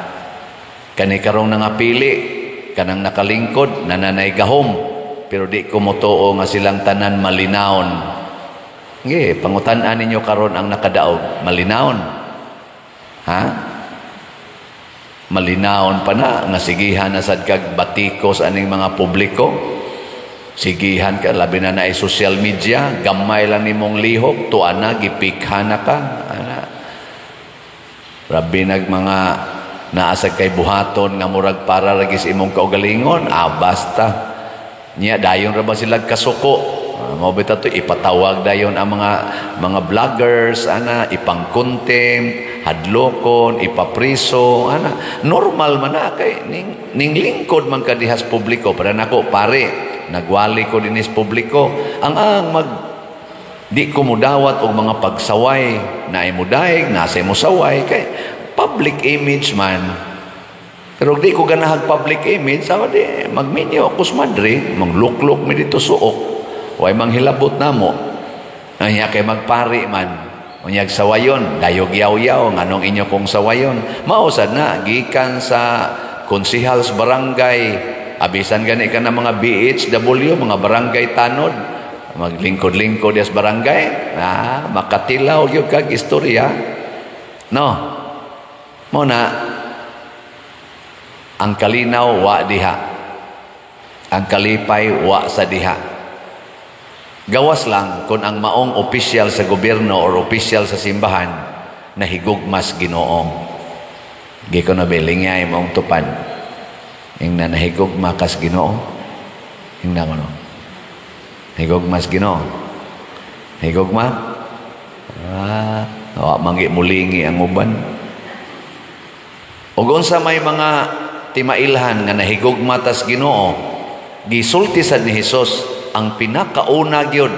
Kani karong nangapili, kanang nakalingkod, naa nay gahom, pero di ko motuo nga silang tanan malinawon. Nge, pangutan-an ninyo karon ang nakadaog, malinawon? Ha? Malinawon pa na nga sigihan na sad kag batikos aning mga publiko. Sigihan ka, labi na na social media, gamay lang nimong lihok, tuwa na, gipikha na ka. Ana. Rabi nag mga naasag kay buhaton nga murag para ragis imong kaugalingon, basta. Nya dayon ra ba sila kasuko? Mao bitaw to, ipatawag dayon ang mga vloggers ana, ipang-contempt, hadlokon, ipapriso ana. Normal man na kay ning lingkod man ka dihas publiko. Para nako pare, nagwali ko dinis publiko. Ang mag di ko mudawat og mga pagsaway na imudaig, nasa imo saway kay public image man. Pero di ko ganahag public image, sawa di magminyo ako sa madre, mangluklok mi dito suok. Way manghilabot namo. Anya kay magpari man. Unyag sawayon, dayog yaw-yaw, nganong inyo kong sawayon? Mao sad na gikan sa konsihal sa barangay, abisan gani ka na mga BHW, mga barangay tanod, maglingkod-lingkod sa barangay, makatilaw gyud kag istorya. No. Mo na ang kalinaw wa diha. Ang kalipay wa sa diha. Gawas lang kung ang maong opisyal sa gobyerno or opisyal sa simbahan nahigugmas Ginoo. Gi ko na bilingay mong tupad. Ingna nahigugma kas Ginoo. Ingna ko no. Higugmas Ginoo. Higugma? Wa manggi mulingi ang uban. Ug unsa may mga timailhan nga nahigugma tas Ginoo, gisulti sad ni Hesus ang pinakauna gyud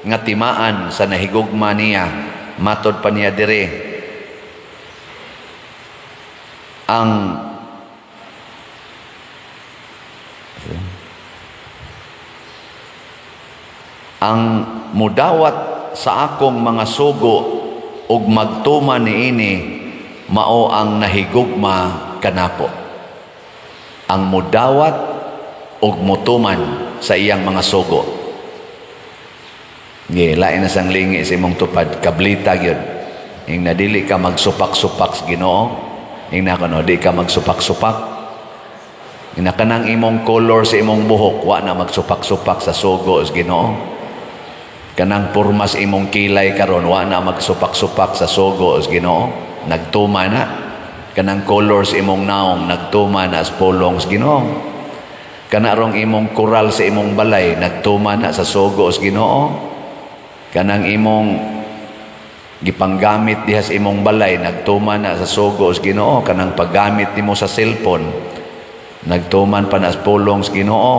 nga timaan sa nahigugma niya. Matod pa niya dire, ang mudawat sa akong mga sugo ug magtuman niini mao ang nahigugma kanako. Ang mudawat ug mutuman sa iyang mga sugo. Ngi lain na sang lingi sa imong tupad, kablita gyud. Ing nadili ka magsupak-supak sa Ginoo, ing na kuno di ka magsupak-supak. Ing na kanang imong color sa imong buhok, wa na magsupak-supak sa sugo sa Ginoo. Kanang pormas imong kilay karon, wa na magsupak-supak sa sugo sa Ginoo. Nagtuma na. Kanang color sa imong naong, nagtuma na sa pulong sa Ginoo. Kana rong imong koral sa imong balay, nagtuma na sa sugo sa Ginoo. Kanang imong gipanggamit diha sa imong balay, nagtuma na sa sugo sa Ginoo. Kanang paggamit nimo sa cellphone, nagtuman pa na sa pulong sa Ginoo.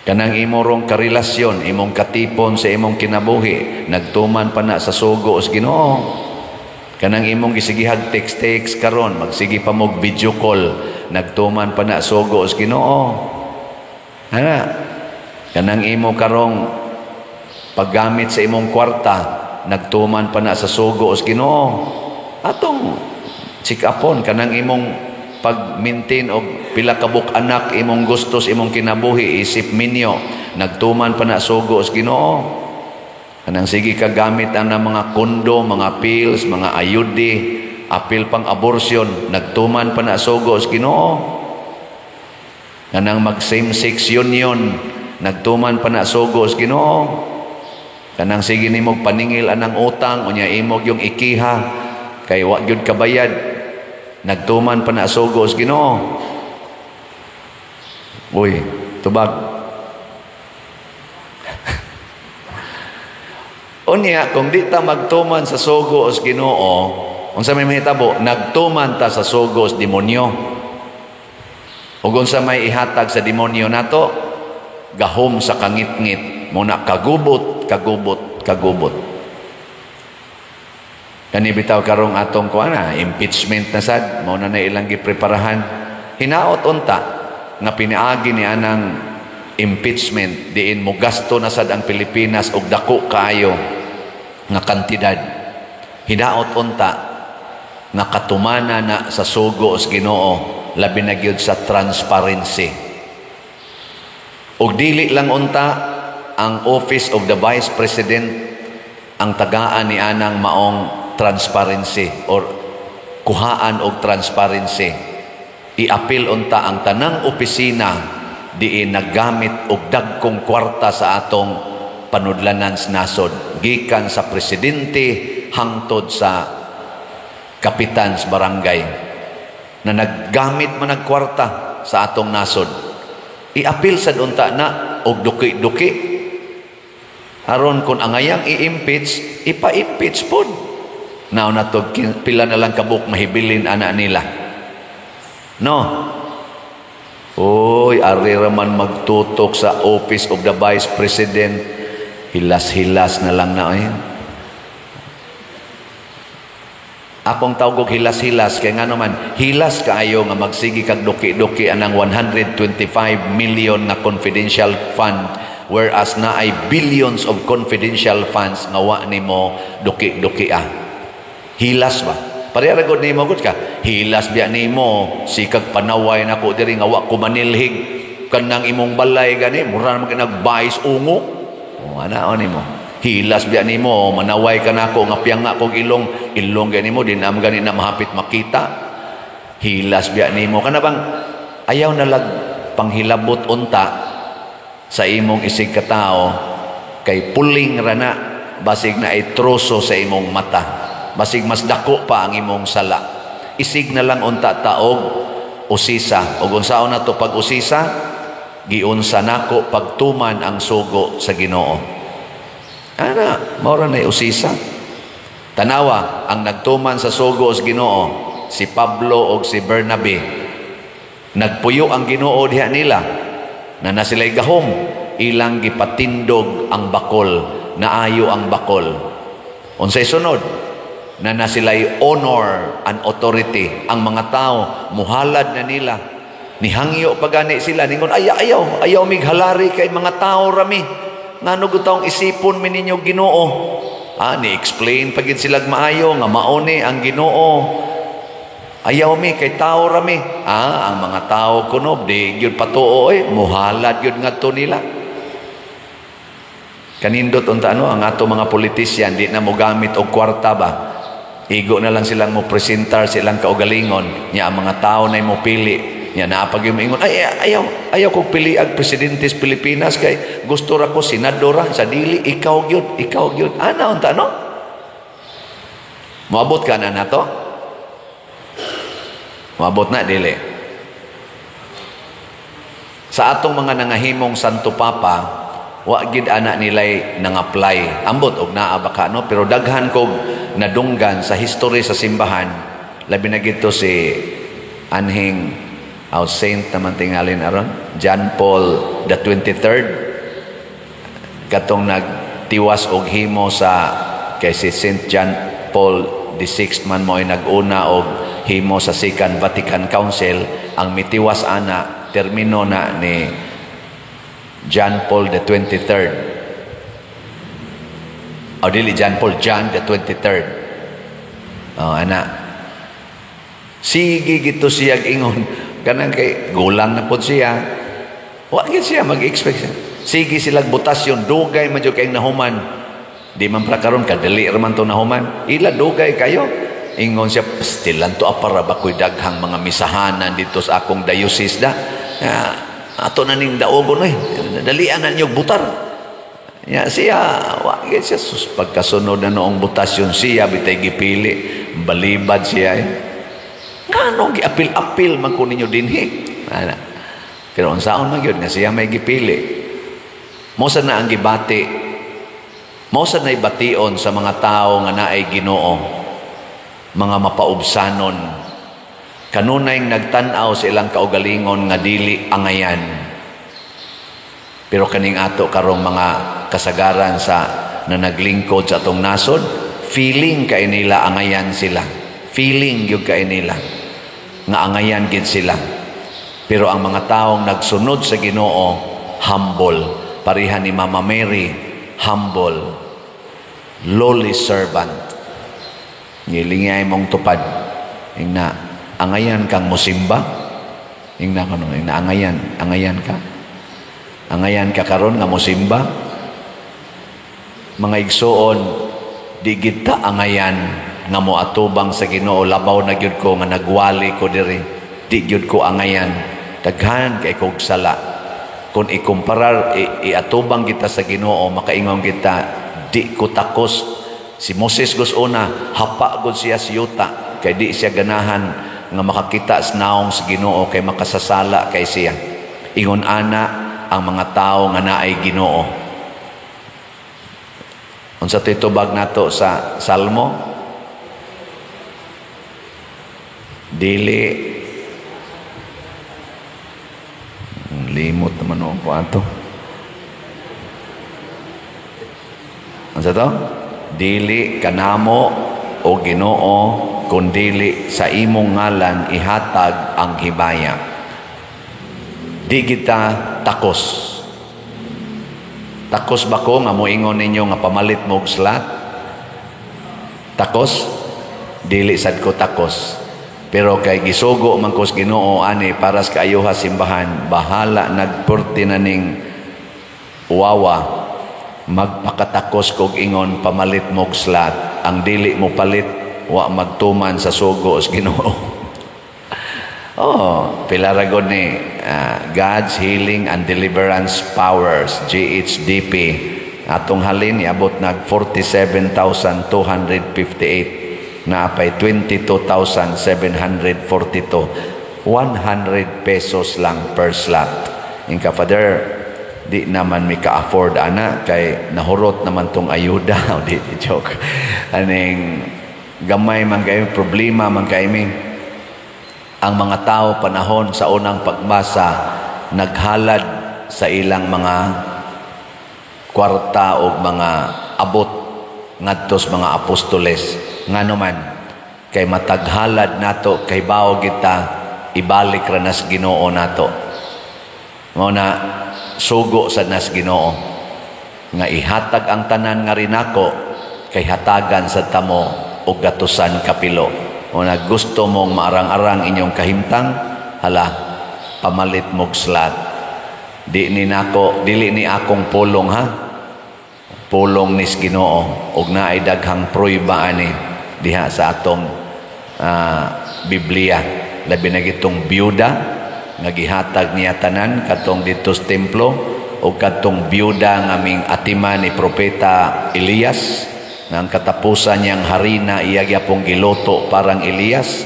Kanang imo rong karelasyon, imong katipon sa imong kinabuhi, nagtuman pa na sa sugo sa Ginoo. Kanang imong gisigihag text-text karon, magsige pa mog video call, nagtuman pa na sugo sa Ginoo. Ana, kanang imo karong paggamit sa imong kwarta, nagtuman pa na sa sugo sa Ginoo. Atong check-upon kanang imong pag-maintain og pila ka buok anak imong gustos imong kinabuhi isip minyo, nagtuman pa na sugo sa Ginoo. Kanang sige ka gamit ang mga kondo, mga pills, mga ayudi, apil pang abortion, nagtuman pa na sugo sa Ginoo. Kanang mag same sex union, Nagtuman pa na sugo sa Ginoo. Kanang sige nimog paningil anang utang, unya imog yung ikiha kay wa gyud kabayad. Nagtuman pa na sugo sa Ginoo. Uy, tubag. Unya kung di ta magtuman sa sugo sa Ginoo, unsa may mahitabo? Nagtuman ta sa sugo sa demonyo. Ug unsa may ihatag sa demonyo nato? Gahom sa kangitngit. Muna kagubot, kagubot, kagubot. Kani bitaw karong atong kuan na, impeachment na sad, mao na na ilang gipreparahan. Hinaot unta nga pinaagi ni anang impeachment diin mo gasto na sad ang Pilipinas og dako kaayo nga kantidad. Hinaot unta nga katumana na sa sugo sa Ginoo, labi na gyud sa transparency. Og dili lang unta ang Office of the Vice President ang tagaan ni anang maong transparency or kuhaan og transparency. Iapil unta ang tanang opisina diin naggamit og dagkong kwarta sa atong panudlanan sa nasod, gikan sa presidente hangtod sa kapitan sa barangay na naggamit man og kwarta sa atong nasod. Iapil sad unta na og duki-duki aron kung angayang i-impeach, ipa-impeach pod. Now na to, pila na lang kabuk mahibilin ana nila. No? Oy, ari raman magtutok sa Office of the Vice President. Hilas-hilas na lang na ay. Akong tawag og hilas-hilas kay ngano man hilas kaayo nga magsigi kag duki-duki anang 125 million nga confidential fund, whereas naay billions of confidential funds nga wa nimo duki-duki ah. Hilas ba? Pareha ra gud nimo gud ka. Hilas biya nimo sikag panaway nako diri nga wa ko manilhig kanang imong balay gani mura man nagbayis ungo. Oh, ana nimo. Hilas biya nimo manaway ka nako nga piyanga kog ilong, ilong gani mo di na gani na mahapit makita. Hilas biya nimo kana bang ayaw na lag panghilabot unta sa imong isig katao kay puling ra na basig na ay troso sa imong mata, basig mas dako pa ang imong sala. Isig na lang unta taog usisa. Ug unsaon na to pag usisa? Giunsa nako pagtuman ang sugo sa Ginoo. Ana, mao ra nay usisa. Tanawa ang nagtuman sa sugo sa Ginoo, si Pablo og si Bernabe. Nagpuyo ang Ginoo diha nila na na sila'y gahom, ilang gipatindog ang bakol, naayo ang bakol. Unsay sunod? Na na sila'y honor and authority. Ang mga tao muhalad na nila. Nihangyo pa gani sila ningon, ay ayaw, ayaw mighalari kay mga tao rami. Ngano gud taong isipon mi ninyo Ginoo? Ah, ni-explain pa gid sila maayo nga maone ang Ginoo. Ayaw mi kay tao rami. Ah, ang mga tao kuno di gyud patuo oy, muhalad gyud ngadto nila. Kanindot unta ano ang ato mga politisyan di na mogamit og kwarta ba. Igo na lang silang mo presentar silang kaugalingon nya ang mga tao na mo pili. Nya naa pag ingon, ay ayaw, ayaw kog pili ang presidente sa Pilipinas kay gusto ra ko senador ra sa dili, ikaw gyud, ikaw gyud. Ana unta no? Moabot ka na nato? Moabot na dili. Sa atong mga nangahimong Santo Papa, wa gid ana nilay nang-apply. Ambot og naa ba ka no, pero daghan kog nadunggan sa history sa simbahan, labi na gito si anhing our saint naman tingalin aron, John Paul the 23rd, katong nagtiwas og himo sa kay si Saint John Paul the 6th man mo ay nag-una og himo sa Second Vatican Council. Ang mitiwas ana termino na ni John Paul the 23rd. O dili John Paul, John the 23rd. Oh, ana. Sige gito siya ingon kanang kay gulang na pod siya. Wa gid siya mag-expect siya. Sige silag butasyon, dugay man jud kay nahuman. Di man pra karon kadali ra man to nahuman. Ila dugay kayo. Ingon siya, still lang to para ba ko'y daghang mga misahanan dito sa akong diocese da. Ato na ning daogon eh. Dalian na ninyo butar. Ya siya, wa gyud siya, sus, pagkasunod na noong botasyon, siya bitay gipili, balibad siya eh. Ngano giapil-apil man ko ninyo dinhi? Ana. Pero unsaon man gyud nga siya may gipili. Mao sa na ang gibati. Mao sa na'y bation sa mga tao nga naay Ginoo. Mga mapaubsanon. Kanunay nagtan-aw sa ilang kaugalingon nga dili angayan. Pero kaning ato karong mga kasagaran sa na naglingkod sa atong nasod, feeling kay nila angayan sila. Feeling gyud kay nila nga angayan gid sila. Pero ang mga taong nagsunod sa Ginoo, humble. Pareha ni Mama Mary, humble. Lowly servant. Ngilingay mong tupad. Ingna, angayan kang musimba. Ingna kano, ingna angayan, angayan ka. Angayan ka karon nga musimba. Mga igsuon, di kita angayan nga moatubang sa Ginoo. Labaw na gyud ko nga nagwali ko diri. Di gyud ko angayan. Daghan kay kog sala. Kung ikumparar iatubang kita sa Ginoo, makaingon kita di ko takos. Si Moses gus una, hapa gud siya sa yuta kay di siya ganahan nga makakita sa naong sa Ginoo kay makasasala kay siya. Ingon ana ang mga tao nga naay Ginoo. Unsa to'y tubag nato sa Salmo? Dili limot naman ako ato. Unsa to? Dili kanamo o Ginoo kun dili sa imong ngalan ihatag ang himaya. Di kita takos. Takos ba ko nga moingon ninyo nga pamalit mo og slot? Takos? Dili sad ko takos. Pero kay gisugo man ko sa Ginoo ani para sa kaayuha simbahan, bahala nagpurti na ning uwawa, magpakatakos kog ingon pamalit mo og slot. Ang dili mo palit, wa magtuman sa sugo sa Ginoo. Oh, pila ra gud ni God's Healing and Deliverance Powers, GHDP. Atong halin iabot nag 47,258, naapay 22,742. 100 pesos lang per slot. Inka, "Father, di naman mi ka-afford ana kay nahurot naman tong ayuda." O, di joke. Aning gamay man kayo, problema man kayo mi. Ang mga tao panahon sa unang pagbasa naghalad sa ilang mga kwarta o mga abot ngadto sa mga apostoles. Ngano man kay mataghalad nato kay bao kita ibalik ra nas Ginoo nato. Mao na sugo sa nas Ginoo nga ihatag ang tanan nga rinako kay hatagan sa tamo og gatusan kapilo. O na gusto mong maarang-arang inyong kahimtang, hala, pamalit mog slot. Di ni nako, dili ni akong pulong ha. Pulong nis Ginoo og naay daghang prueba ani diha sa atong Biblia. Labi na gitong byuda nga gihatag niya tanan katong didto sa templo, og katong byuda nga ming atiman ni propeta Elias, nga ang katapusan niyang harina iya gyapong giluto parang Elias.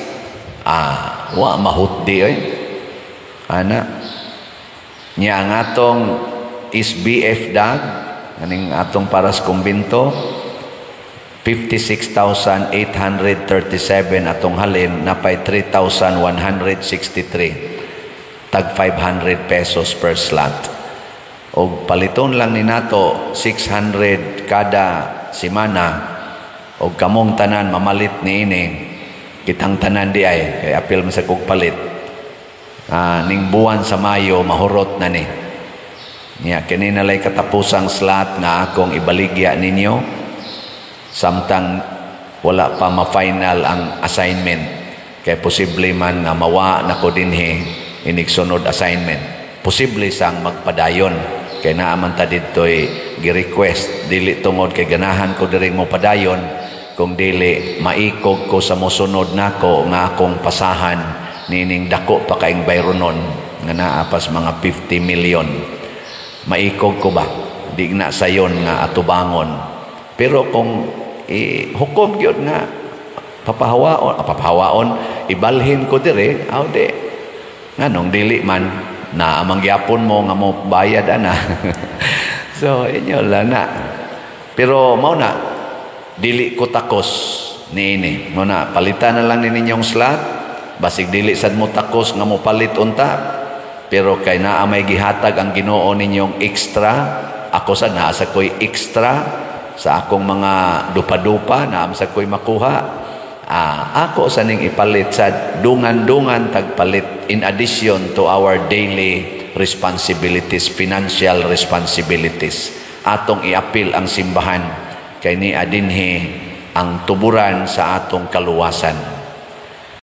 Wa mahutdi oy. Ana niya ang atong SBF dag kaning atong para sa kumbinto, 56,837 atong halin, napay 3,163, tag 500 pesos per slot. Og paliton lang ni nato 600 kada semana, og kamong tanan mamalit niini, kitang tanan di ay kay apil man sa kog palit. Ning buwan sa Mayo mahurot na ni. Nya kini nalay katapusang slot nga akong ibaligya ninyo samtang wala pa ma-final ang assignment, kay posible man nga mawa na ko dinhi inig sunod assignment. Posible sang magpadayon kay naa man ta didtoy gi-request, dili tungod kay ganahan ko diri mo padayon, kung dili maikog ko sa mosunod nako nga akong pasahan. Niining dako pa kaing bayronon nga naa pas mga 50 million. Maikog ko ba? Di na sayon nga atubangon. Pero kung hukom gyud nga papahawaon, papahawaon, ibalhin ko dire, aw di. Nganong dili man na amang gyapon mo nga mo bayad ana. So inyo lang na. Pero mao na, dili ko takos niini. Mao na, palitan na lang ni ninyong slot. Basig dili sad mo takos nga mo palit unta. Pero kay naa may gihatag ang Ginoo ninyong extra, ako sad naa sa ko'y extra sa akong mga dupa-dupa na sa ko'y makuha. Ako sa ning ipalit sa dungan-dungan tagpalit in addition to our daily responsibilities, financial responsibilities. Atong iapil ang simbahan kay ni adinhi ang tuburan sa atong kaluwasan.